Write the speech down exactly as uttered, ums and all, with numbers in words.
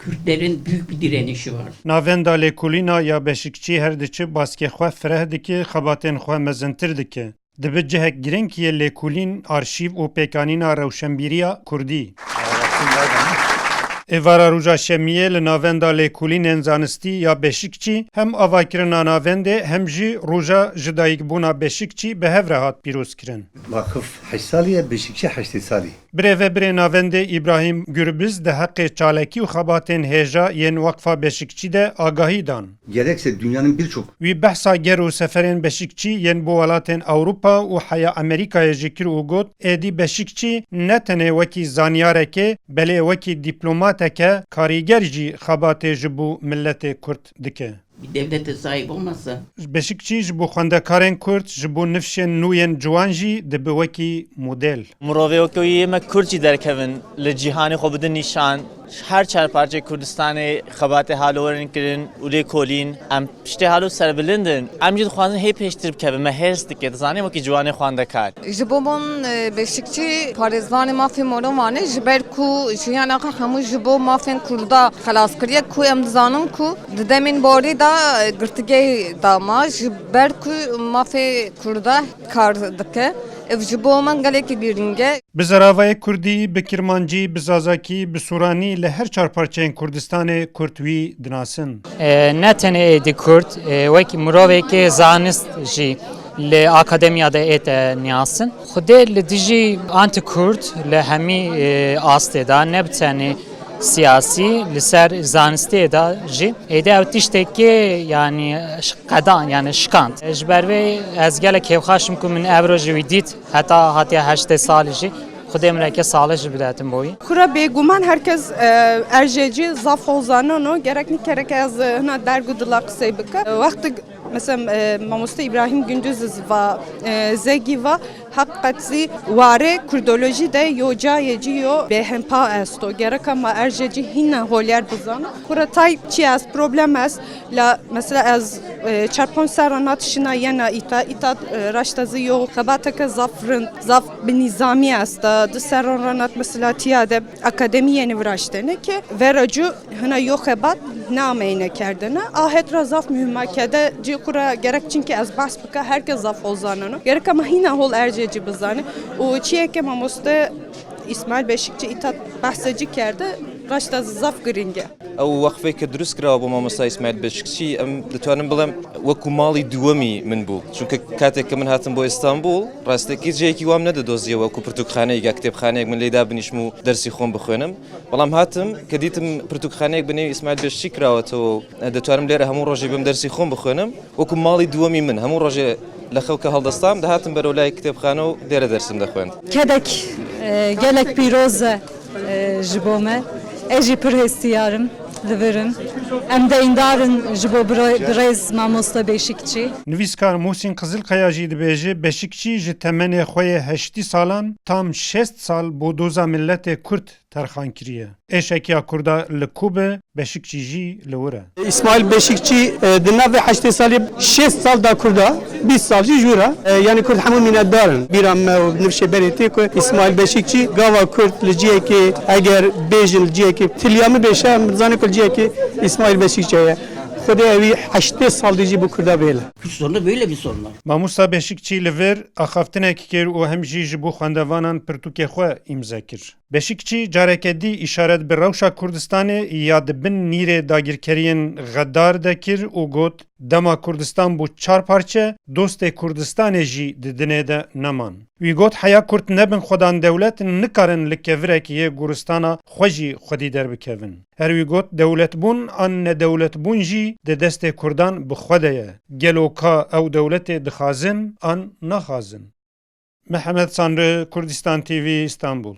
Kürtlerin büyük bir direnişi var. Navenda lêkolîna ya Beşikçî her diçe baskê xwe fireh dike, xebatên xwe mezintir dike. Dibe cihek girîng yê lêkolîn, arşîv û pêkanîna rewşenbîriya kurdî. Êvara roja şemiyê li Navenda Lêkolînên Zanistî ya Beşikçî hem avakirina navendê hem jî roja jidayîkbûna Beşikçî bi hev re hat pîrozkirin. Vakif heşt salî ye, Beşikçî heştê salî. Birêvebirê navendê Îbrahîm Gurbiz di heqê çalakî û xebatên hêja yên Weqfa Beşikçî de agahî dan. Gerekse dünyanın birçok Wî behsa ger û seferên Beşikçî yên bo welatên Ewropa û heya Amerîkayê jî kir û got, êdî Beşikçî ne tenê wekî zanyarekê, belê wekî dîplomateke karîger jî xebatê ji bo miletê Kurd dike. Bir devlete sahip olmasa. Beşikçî ji bo xwendekarên Kurd, ji bo nifşên nû yên ciwan jî dibe wekî model. Mirovê weke wî yê me Kurd jî derkevin, li cîhanê xwe bidin nîşan. Her çar parçeyê Kurdistanê xebatê halorin kirin û lêkolîn. Em piştê halo serbilind in. Em jî dixwazin hê pêştir bikevin. Me hêrs dike. Dizanî wekî ciwanê xwendekar. Ji bo min, e, Beşikçî parêzvanê mafê mirovan e, ji ber ku jiyana xwe hemû ji bo mafên Kurda xelas kiriye, ku em dizanin ku di demên borî de, e, girtîgehê de ma, ji ber ku mafê Kurda kar dike. Ev ji bo min gelekî girîng e. Bi zaravayê kurdî, bi kirmancî, bi zazakî, bi sûranî li her çar parçeyên Kurdistanê Kurd wî dinasin. E, ne tenê êdî Kurd, e, wekî mirovekê zanist jî li akademiya de ête niyasin. Xwedê li dijî anti-Kurd li hemî, e, astê de, ne bi tenê siyasî, li ser zanistê de jî êdî ew tiştekê, yanî, ş-, qedan, yanî şikand. Ji ber vê ez gelek kêfxweş im ku min ev rojê wî dît, heta hatiye heştê salî jî. Xwedê min rêke salih jî bidetin bo wî. Kura bêguman herkes, e, erjecî zaf hol zaneno. Gerek nîkereke ez, e, hina derg û dila qisey bike. E, wextik, mesela, e, mamoste Îbrahîm Gündüz va, e, zegî va, heqet zî warê kurdolojî de yo cayê cî yo bêhempa esto. Gereka ma erjecî hîna holyer bizano. Kura tay çi est, problem est. La mesela ez, e, çar panc serran hat şina yena îta, îta, e, raşta zî yo xebateke zaf rind, zaf bi nîzamî esta. Du serran re nat mesela tiya de akademî yenî viraştene ke vera cû hina yo xebat nameyne kerdene. A het ra zaf muhîm a, kede cî xu ra gerek, çimkî ez behs bika, herkes zaf hol zaneno. Gerek ama hîna hol ercê cî bizane. Û çiyê ke mamoste Îsmaîl Beşikçî îta behse cî kerde, raşta zî zaf girîng e. Ew weqfê ke dirust kirawe bo mamosta Îsmaîl Beşikçî, em ditonim bilim wekû malî duwemî min bû. Çunke katê ke min hatim bo Îstanbul, rastekî cihekî wa min nedidoziye wekû pirtûkxaneyek ya kitêbxaneyek min lê da binîşim û dersî xwe bixwênim. Belam hatim, ke dîtim pirtûkxaneyek bi nêvî Îsmaîl Beşikçî kirawetewe û, e, ditonim lêre hemû rojê bim dersî xwe bixwênim. Wekû malî duwemî min, hemû rojê li xewke hildestam, dihatim berew layê kitêbxane û lêre dersim dixwend. Kedek, e, gelek pîroz e, e, ji bo me. Ez jî pir hêstiyar im, li vir im. Em deyndar in ji bo bira-, birêz mamoste Beşikçî. Nivîskar Muhsîn Qizilkaya jî dibêje, Beşikçî ji temenê xwe yê heştî salan tam şêst sal bo doza miletê Kurd terxan kiriye. Êşekiya Kurda li ku be, Beşikçî jî li wir e. Îsmaîl Beşikçî, e, di navê heştê salî şêst sal da Kurda, bîst sal jî ji wir e. E, yanî Kurd hemû mînetdar in. Bîra me û nifşê berê tê ku Îsmaîl Beşikçî gava Kurd li cihekê, eger bêjin li cihekê, tiliya min bêje, em dizanin ku li cihekê Îsmaîl Beşikçî heye. Xwedê ewî heştê sal dî jî bo Kurda bihêle. Kürt sorunu böyle bir sorun. Mamosta Beşikçî li vir axaftinek kir û hem jî ji bo xwendevanan pirtûkê xwe îmze kir. Beşikçî careke dî îşaret bi rewşa Kurdistanê ya di bin nîrê dagirkeriyên xedar de kir û got, dema Kurdistan bû çar parçe, dostê Kurdistanê jî di dinê de neman. Wî got, heya Kurd nebin xwedan dewlet, nikarin li kevirek yê goristana xwe jî xwedî derbikevin. Her wî got, dewletbûn an nedewletbûn jî di destê Kurdan bi xwe de ye. Gelo ka ew dewletê dixwazin an naxwazin? Mihemed Sanri, Kurdistan T V, Îstanbul.